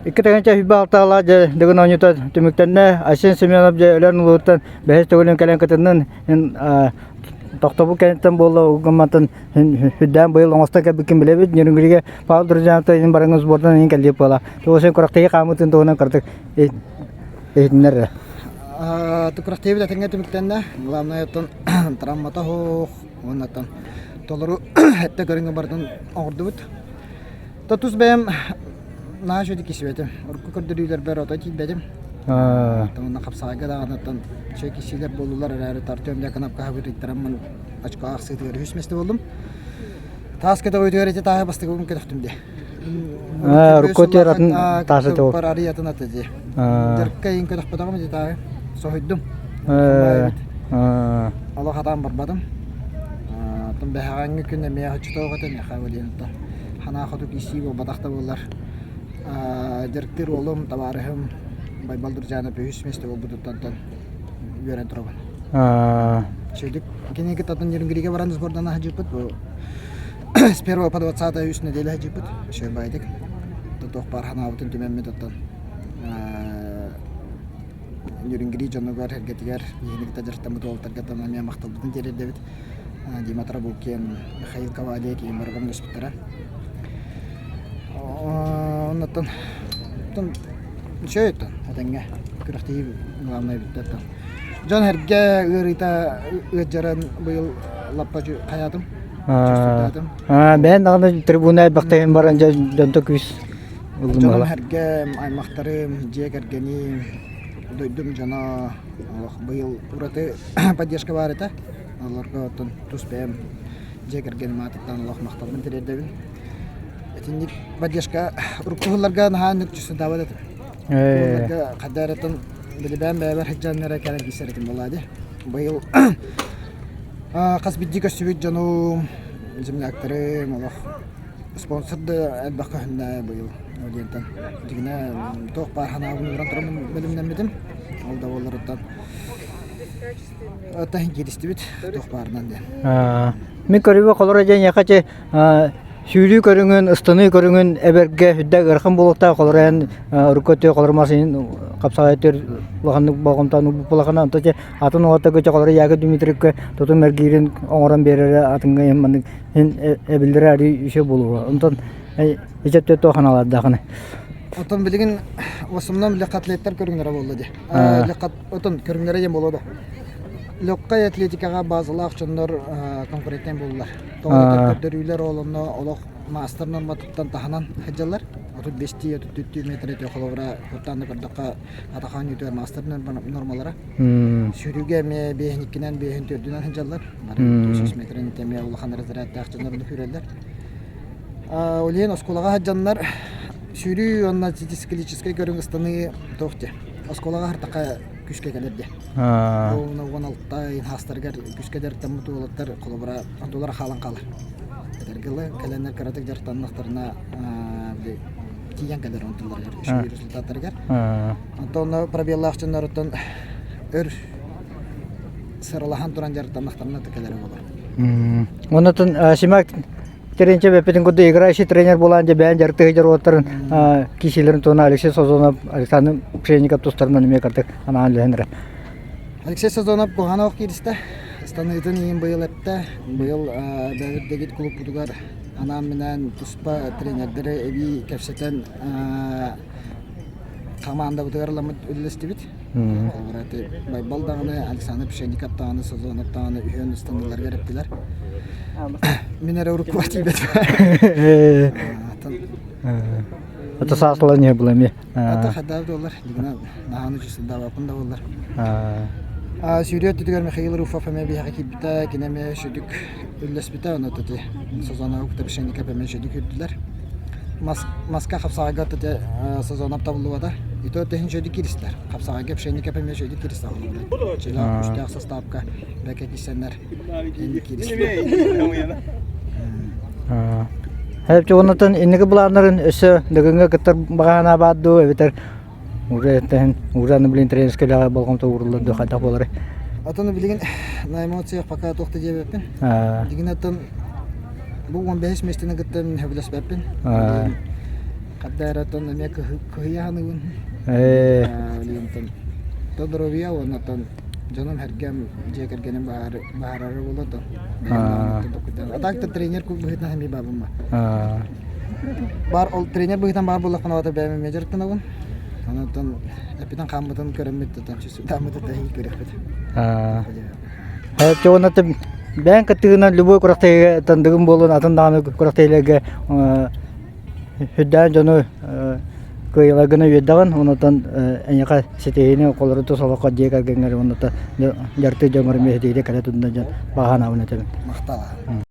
2026 дьэ Дыгын оонньуута түмүктэннэ. Айсен Семенов дьэ Өлөөн улууһуттан бэһис төгүлүн кэлэн кытыннын. Тохтобул кэнниттэн буолла угумматын үрдээн быйыл оҥостон кэлбиккин билэбит. Нерюнгригэ Павел Друзьянов иһин барыҥ сбордан иһин кэллиэп буола. Тугу күрэхтэһии хаамыытын туһунан кыратык иһитиннэр. Күрэхтэһиибит этэҥҥэ түмүктэннэ. Главное оттон травмата суох уонна толору эттэ көрүҥҥэ барытын оҥордубут. То тус бэйэм наһаа үчүгэйдик кисибэтим. Урукку көрдөрүүлэрбэр ото тиийбэтим. Уонна хапсаҕайга даҕаныттан үчүгэй киссиилэр буоллулар эрээри Артем Дьяконов хаһабыт ыйдараммын очко аахсыытыгар үһүс миэстэ буоллум. Таас көтөҕүүтүгэр ити тааһы бастакыбын көтөхтүм дии. Урукку өттүгэр атын таас этэ ол. Арый атын ата дии. Дьарыкка иин көтөхпөтөҕүм ити тааһы. Соһуйдум. Олох атаан барбатым. Оттон бэһэҕэҥҥи күн эмиэ оччотооҕу этэ миэхэ Валентин Санаа хоту киирсии буолбатах да буоллар, дьарыктыыр уолум, табаарыһым Байбал Дуржанов үһүс миэстэ буолбутуттан үөрэн турабын. Үчүгэйдик кини кытта Нерюнгригэ баран сбордана сылдьыппыт. Бу с первого по двадцатое үс нэдиэлэ сылдьыппыт. Үчүгэй баайдык. Туох баар санаабытын түмэммит оттон Нерюнгри дьонугар, эргэтигэр биһигини кытта дьарыктаммыт уолаттарга эмиэ махталбытын тириэрдэбит. Дима Тарабукин, Михаил Ковалев киин барыгын көспүттэрэ. Оннуттан оттон үчүгэй оттон этэҥҥэ күрэхтэһии главное бүттэ оттон. Дьон эргэ ыарыыта ыалдьарын быйыл лаппа хайаатым, чувствуйдаатым. Бэйэн даҕаны трибуна элбэхтэһин баран дьонто күүс Дьонум эргэм, аймахтарым, дьиэ кэргэним, дойдум дьоно олох быйыл ураты поддержка баар этэ. Олорго оттон тус бэйэм дьиэ кэргэним аатыттан олох махталбын тириэрдэбин. Итинник поддержка урукку сылларга наһаа инник чувствуйдаабат этим. Сылларга хайда эрэ били бэйэм бэйэбэр сылдьан эрэ кэлэн киирсэр этим буолаа дии. Быйыл хас биирдии көрсүбүт дьонум, земляктарым олох спонсор да элбэх көһүннэ быйыл диэнтэн дьиҥинэ туох баар санаабын ууран туран бэлэмнэммитим. Ол да буолларыттан Таһын кииристибит туох баарынан диэн. Мин көрүүгэ холоро диэн эйиэхэ сүүрүү көрүҥүн, ыстаныы көрүҥүн эбэргэ үрдэ ыарахан буолуохтаах холоро эн урукку өттүгэр холоромас иһин хапсаҕай өттүгэр улаханнык болҕомтону уурбут онто дьэ атын уолаттарга дьэ холоро Яков Дмитриевка тутум эргиирин оҥорон биэрэрэ атыҥҥа иһин маннык иһин эбиллэрэ арыый үчүгэй буолуо. Онтон ити өттүгэр туох санаалардаахыный? Оттон билигин в основном легкоатлеттар көрүҥнэрэ буолла дии. Отон көрүҥнэрэ диэн буолуо да. Легкай атлетикаҕа базалаах дьоннор конкурентнай буоллулар. Тоҕо көрдөрүүлэр ол онно олох маастар норматыттан таһынан сылдьаллар. 35-тии, 34 метр этэ холобура куттаан да көрдөххө атах оонньуутугар маастар нормалара. Сүүрүүгэ эмиэ биэһин иккинэн, биэһин төрдүнэн сылдьаллар. Бары 300 метрин эмиэ улахан разрядтаах дьоннор сүүрэллэр. Ол иһин оскуолаҕа сылдьаннар сүүрүү уонна циклическай көрүҥ ыстаныы туох диэ оскуолаҕа аһартахха күүскэ кэлэр диэ. 16 хаастарыгар күүскэ дьарыктаммыт уолаттар холобура онтулара хаалан хаалар. Этэргэ дылы кэлэннэр кыратык дьарыктаннахтарына тиийэн кэлэр онтуларыгар үчүгэй результаттарыгар. Онтон пробеллаах дьонноруттан өр сыралаһан туран дьарыктаннахтарына кэлэрэ буолар. Оннотон Симак Терентьев эппитин курдук играющий тренер буолан дьэ бэйэн дьарыктыы сылдьар уолаттарын киисилэрин туһунан Алексей Созонов, Александр Пшенников тустарынан эмиэ кырдык анаан үлэһэн эрэр. Алексей Созонов куһаҕан кииристэ. Ыстаныытын иһин быйыл эттэ. Быйыл бэйэбит дэгит клубпутугар анаан-минээн туспа тренердэри эбии кэпсэтэн хамаандабытыгар ыламмыт үлэлэстибит. Холобура, ити Байбал даҕаны, Александр Пшенников даҕаны, Сазонов даҕаны үһүөн ыстаныыларыгар эптилэр. Мин эрэ уруккуга тиийбэтим. Это саасла не было эмиэ. Это хайдах буоллар, дигинэ наһааны чувствовалаппын да буоллар. Сүүрүү өттүгэр Михаил Руфов эмиэ биһиэхэ киирбитэ, кини эмиэ сүдүк үллэспитэ, ону ити Сазонову кытта Пшенников эмиэ сүдүк үрдүлэр. Маска хапсаҕайга ити Сазонов табыллыбата. Ити өттүн үчүгэйдик кииристилэр. Хапсаҕайга Пшенников эмиэ үчүгэйдик кииристэ. Чилээх күүстээх састаапка бэкэ киирсэннэр кииристилэр. Хэпчи оннотон инники былааннарын өссө Дыгыҥҥа кыттар баҕаһына баар дуу эбэтэр уже эттэһин уже аны блин тренерскэй үлэҕэ болҕомто ууруллар дуу хайдах буоларый? Отон билигин на эмоциях пока туох да диэбэппин. Билигин оттон бу 15 миэстэни кытта мин сөбүлэспэппин. Хадда эрэ оттон эмиэ кыһыйа саныыбын. Ээ. Билигин доруобуйа уонна оттон дьонум сэргэм дьиэ кэргэним баһаарары буолуо оттон. А так-то тренер быһыытынан эмиэ баабын ба. Бар ол тренер быһыытынан баар буоллахпына оҕото бэйэм эмиэ дьарыктанабын. Онон эппитин хааммытын көрөммүт оттон чувствуйдааммыт эһиил көрүөхпүт. Чоҕун бэйэҥ кыттыгынан любой күрэхтэһиигэ тандыгын буолун атын даҕаны күрэхтэһиилэргэ үрдээн дьону кыайыыларгына үөрдэҕин онтон эйиэхэ ситиһиини холору тус олоххо дьиэ кэргэҥҥэр уонна дьарыктыыр дьоҥҥор эмиэ ситиһиини кэлэ турда дьон баҕа санаабын этэбин. Махтал.